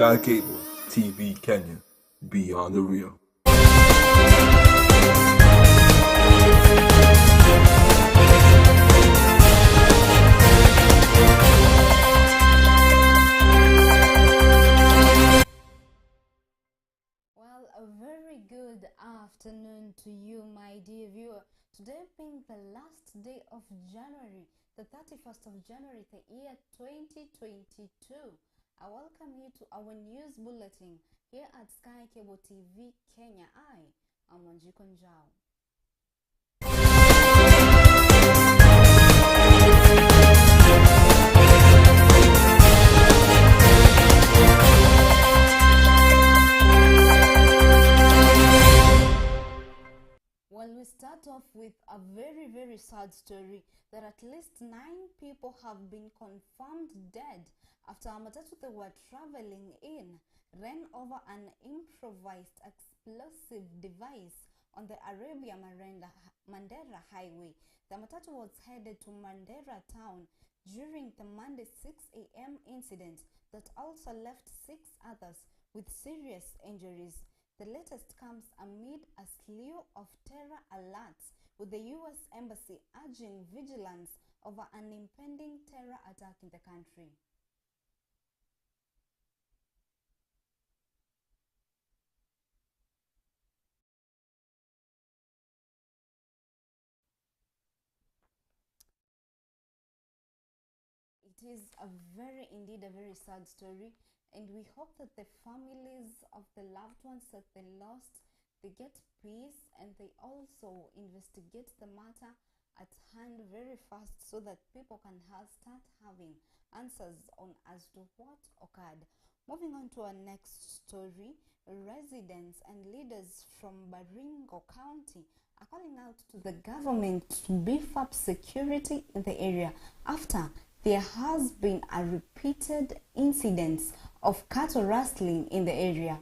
Sky Cable TV Kenya, beyond the real. Well, a very good afternoon to you, my dear viewer. Today being the last day of January, the 31st of January, the year 2022, I welcome you to our news bulletin here at Sky Cable TV Kenya. I am Wanjiku Njau. Well, we start off with a very, very sad story that at least 9 people have been confirmed dead after a matatu they were traveling in ran over an improvised explosive device on the Arabia Mandera Highway. The matatu was headed to Mandera town during the Monday 6 a.m. incident that also left 6 others with serious injuries. The latest comes amid a slew of terror alerts, with the U.S. Embassy urging vigilance over an impending terror attack in the country. It is indeed a very sad story, and we hope that the families of the loved ones that they lost, they get peace, and they also investigate the matter at hand very fast so that people can start having answers on as to what occurred. Moving on to our next story, residents and leaders from Baringo County are calling out to the government to beef up security in the area after there has been a repeated incidents of cattle rustling in the area.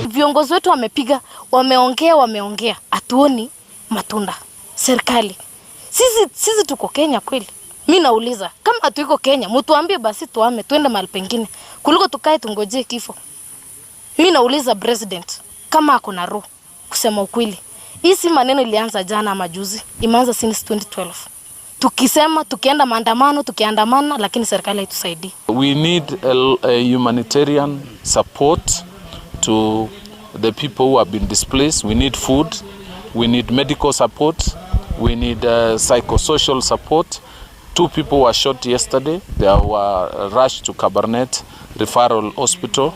Viongozi wetu wamepiga, wameongea, wameongea, hatuoni matunda. Serikali, sisi tuko Kenya kweli? Mimi nauliza, kama hatuko Kenya, mtuambie basi tuame, tuende mahali pengine kuliko tukae tungojee kifo. Mimi nauliza president kama ako na roho kusema ukweli. Hii si maneno ilianza jana ama juzi, imeanza since 2012. Tukisema, tukienda maandamano, tukiandamana, lakini serikali haitusaidii. We need a humanitarian support to the people who have been displaced. We need food, we need medical support, we need psychosocial support. 2 people were shot yesterday. They were rushed to Kabarnet Referral Hospital,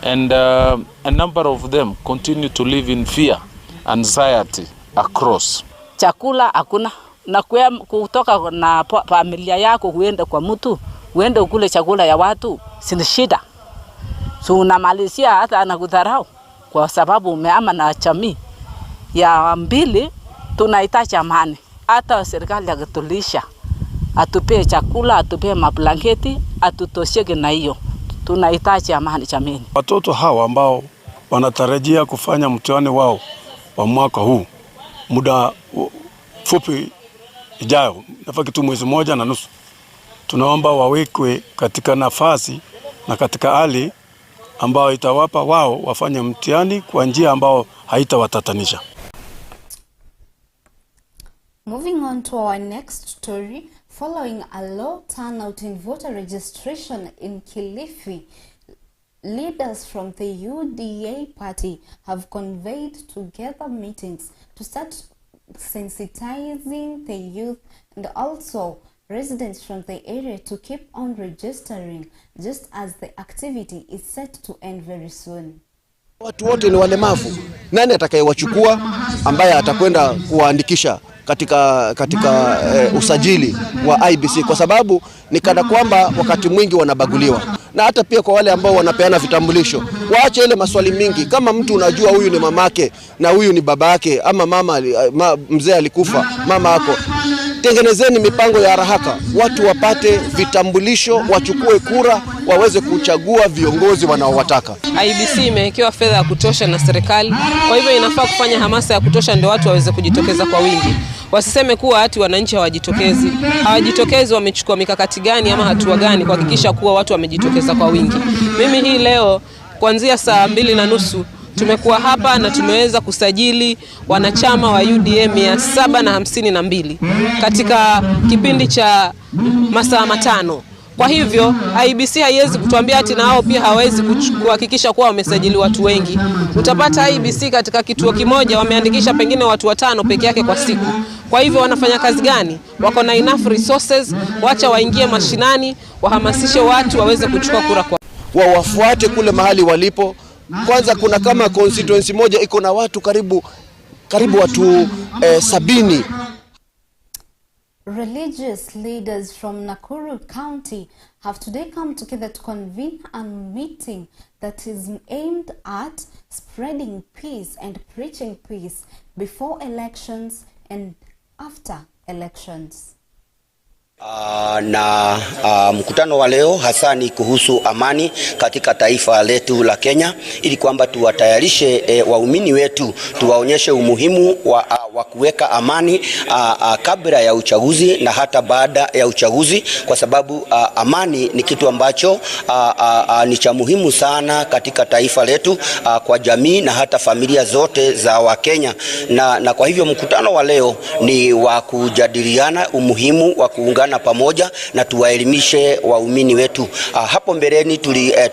and a number of them continue to live in fear, anxiety across. Chakula hakuna, na kutoka na familia yako uende kwa mtu, uende ukule chakula ya watu, si shida. So unamalizia hata anakudharau kwa sababu umeama na jamii. Ya mbili, tunahitaji amani. Hata serikali akitulisha, atupee chakula, atupee mablanketi, atutosheke na hiyo. Tunahitaji amani jamii. Watoto hawa ambao wanatarajia kufanya mtihani wao wa mwaka huu muda fupi ijayo, nafaki tu mwezi moja na nusu, tunaomba wawekwe katika nafasi na katika hali ambao itawapa wao wafanye mtihani kwa njia ambao haitawatatanisha. Moving on to our next story, following a low turnout in voter registration in Kilifi, leaders from the UDA party have convened together meetings to start sensitizing the youth and also residents from the area to keep on registering, just as the activity is set to end very soon. Watu wote ni walemavu. Nani atakayewachukua ambaye atakwenda kuwaandikisha katika usajili wa IBC? Kwa sababu ni kana kwamba wakati mwingi wanabaguliwa. Na hata pia kwa wale ambao wanapeana vitambulisho, waache ile maswali mingi. Kama mtu unajua huyu ni mamake na huyu ni babake, ama mzee alikufa, mama yako, tengenezeni mipango ya haraka, watu wapate vitambulisho, wachukue kura, waweze kuchagua viongozi wanaowataka. IBC imewekewa fedha ya kutosha na serikali, kwa hivyo inafaa kufanya hamasa ya kutosha ndio watu waweze kujitokeza kwa wingi. Wasiseme kuwa ati wananchi hawajitokezi. Hawajitokezi, wamechukua mikakati gani ama hatua gani kuhakikisha kuwa watu wamejitokeza kwa wingi? Mimi hii leo kuanzia 2:30 tumekuwa hapa na tumeweza kusajili wanachama wa UDA 752 katika kipindi cha masaa 5. Kwa hivyo IEBC haiwezi kutuambia ati na hao pia hawezi kuhakikisha kuwa wamesajili watu wengi. Utapata IEBC katika kituo kimoja wameandikisha pengine watu 5 peke yake kwa siku. Kwa hivyo wanafanya kazi gani? Wako na enough resources, wacha waingie mashinani, wahamasishe watu waweze kuchukua kura kwa wafuate kule mahali walipo. Kwanza kuna kama constituency moja iko na watu karibu watu 70. Religious leaders from Nakuru County have today come together to convene a meeting that is aimed at spreading peace and preaching peace before elections and after elections. Na mkutano wa leo hasa ni kuhusu amani katika taifa letu la Kenya, ili kwamba tuwatayarishe waumini wetu, tuwaonyeshe umuhimu wa kuweka amani kabla ya uchaguzi na hata baada ya uchaguzi, kwa sababu amani ni kitu ambacho ni cha muhimu sana katika taifa letu, kwa jamii na hata familia zote za Wakenya. Na kwa hivyo mkutano wa leo ni wa kujadiliana umuhimu wa kuungana pamoja na tuwaelimishe waumini wetu. Hapo mbeleni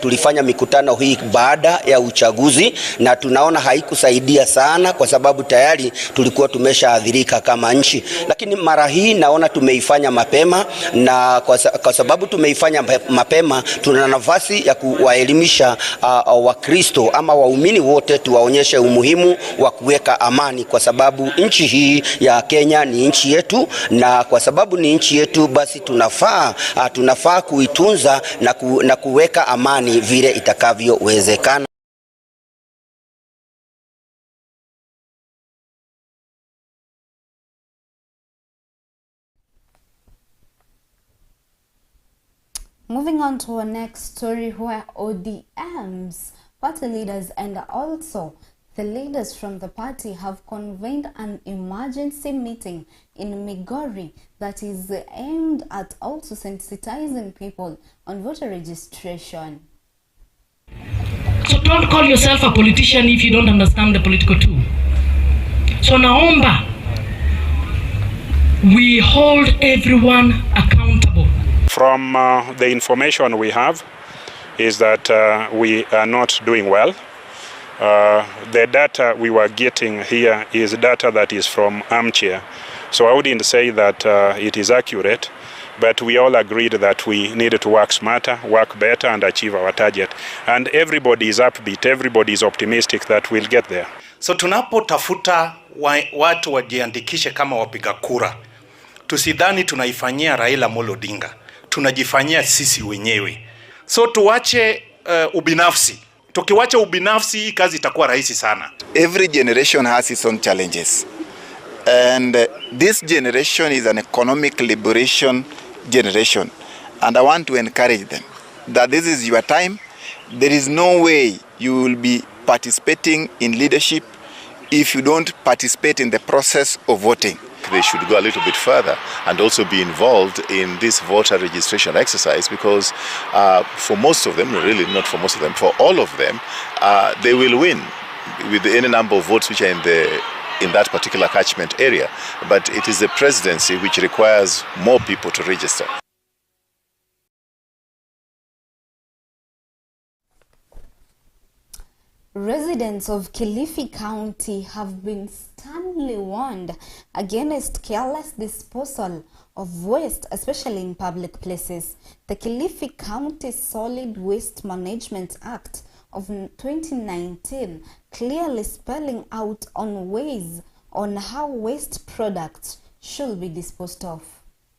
tulifanya mikutano hii baada ya uchaguzi na tunaona haikusaidia sana, kwa sababu tayari tulikuwa tumeshaathirika kama nchi. Lakini mara hii naona tumeifanya mapema, na kwa sababu tumeifanya mapema tuna nafasi ya kuwaelimisha Wakristo ama waumini wote, tuwaonyeshe umuhimu wa kuweka amani, kwa sababu nchi hii ya Kenya ni nchi yetu, na kwa sababu ni nchi yetu basi tunafaa kuitunza na kuweka amani vile itakavyowezekana. Moving on to our next story, where ODM's party leaders and also the leaders from the party have convened an emergency meeting in Migori that is aimed at also sensitizing people on voter registration. So don't call yourself a politician if you don't understand the political tool. So naomba we hold everyone accountable. From the information we have is that we are not doing well. The data we were getting here is data that is from Armchair. So I wouldn't say that it is accurate, but we all agreed that we needed to work smarter, work better, and achieve our target. And everybody is upbeat, everybody is optimistic that we'll get there. So tunapotafuta watu wajiandikishe kama wapiga kura, tusidhani tunaifanyia Raila Amolo Odinga, tunajifanyia sisi wenyewe. So tuache ubinafsi. Tukiwacha ubinafsi, hii kazi itakuwa rahisi sana. Every generation has its own challenges. And this generation is an economic liberation generation. And I want to encourage them that this is your time. There is no way you will be participating in leadership if you don't participate in the process of voting. They should go a little bit further and also be involved in this voter registration exercise, because for most of them, really not for most of them, for all of them, they will win with any number of votes which are in that particular catchment area. But it is the presidency which requires more people to register. Residents of Kilifi County have been sternly warned against careless disposal of waste, especially in public places. The Kilifi County Solid Waste Management Act of 2019 clearly spelling out on ways on how waste products should be disposed of.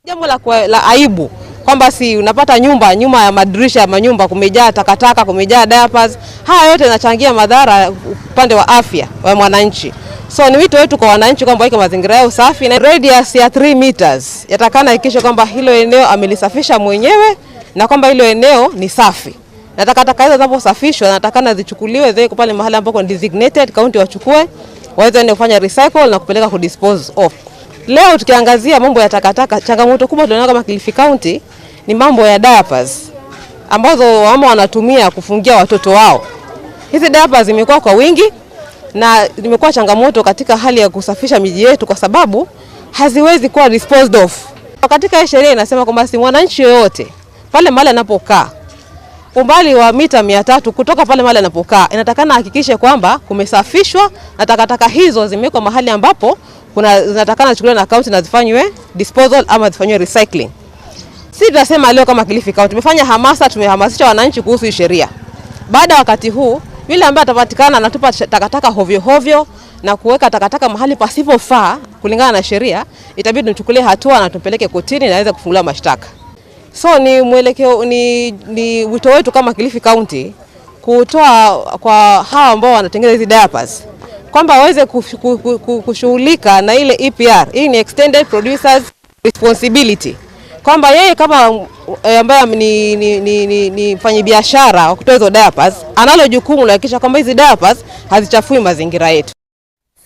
Jambo la aibu kwamba si unapata nyumba, nyuma ya madirisha ya manyumba kumejaa takataka, kumejaa diapers. Haya yote yanachangia madhara upande wa afya wa mwananchi. So ni wito wetu kwa wananchi kwamba weke mazingira yao safi, na radius ya 3 meters yatakana hakikisha kwamba hilo eneo amelisafisha mwenyewe na kwamba hilo eneo ni safi. Na takataka hizo zinaposafishwa natakana zichukuliwe ziwekwe pale mahali ambako designated, county wachukue waweze kufanya recycle na kupeleka ku dispose off. Leo tukiangazia mambo ya takataka, changamoto kubwa tunayo kama Kilifi County ni mambo ya diapers ambazo wamama wanatumia kufungia watoto wao. Hizi diapers zimekuwa kwa wingi na zimekuwa changamoto katika hali ya kusafisha miji yetu kwa sababu haziwezi kuwa disposed of. Katika sheria inasema kwamba si mwananchi yoyote pale mahali anapokaa umbali wa mita 300 kutoka pale mahali anapokaa, inatakana hakikishe kwamba kumesafishwa na takataka hizo zimewekwa mahali ambapo kuna zinatakana chukuliwa na county na zifanywe disposal ama zifanywe recycling. Sisi tunasema leo kama Kilifi County tumefanya hamasa, tumehamasisha wananchi kuhusu hii sheria. Baada ya wakati huu, yule ambaye atapatikana anatupa takataka hovyo hovyo na kuweka takataka mahali pasipofaa kulingana na sheria, itabidi tumchukulie hatua na tumpeleke kotini na aweze kufunguliwa mashtaka. So ni mwelekeo, ni wito wetu kama Kilifi County kutoa kwa hawa ambao wanatengeneza hizi diapers kwamba waweze kushughulika na ile EPR. Hii ni Extended Producers Responsibility, kwamba yeye kama ambaye ni mfanyabiashara wa kutoa hizo diapers analo jukumu la kuhakikisha kwamba hizi diapers hazichafui mazingira yetu.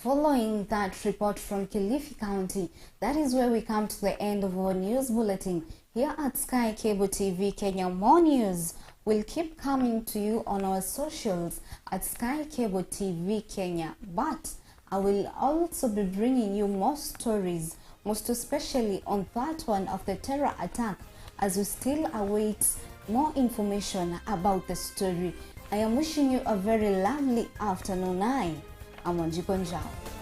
Following that report from Kilifi County, that is where we come to the end of our news bulletin here at Sky Cable TV Kenya. More news will keep coming to you on our socials at Sky Cable TV Kenya. But I will also be bringing you more stories, most especially on that one of the terror attack, as we still await more information about the story. I am wishing you a very lovely afternoon. I am Wanjiku Njau.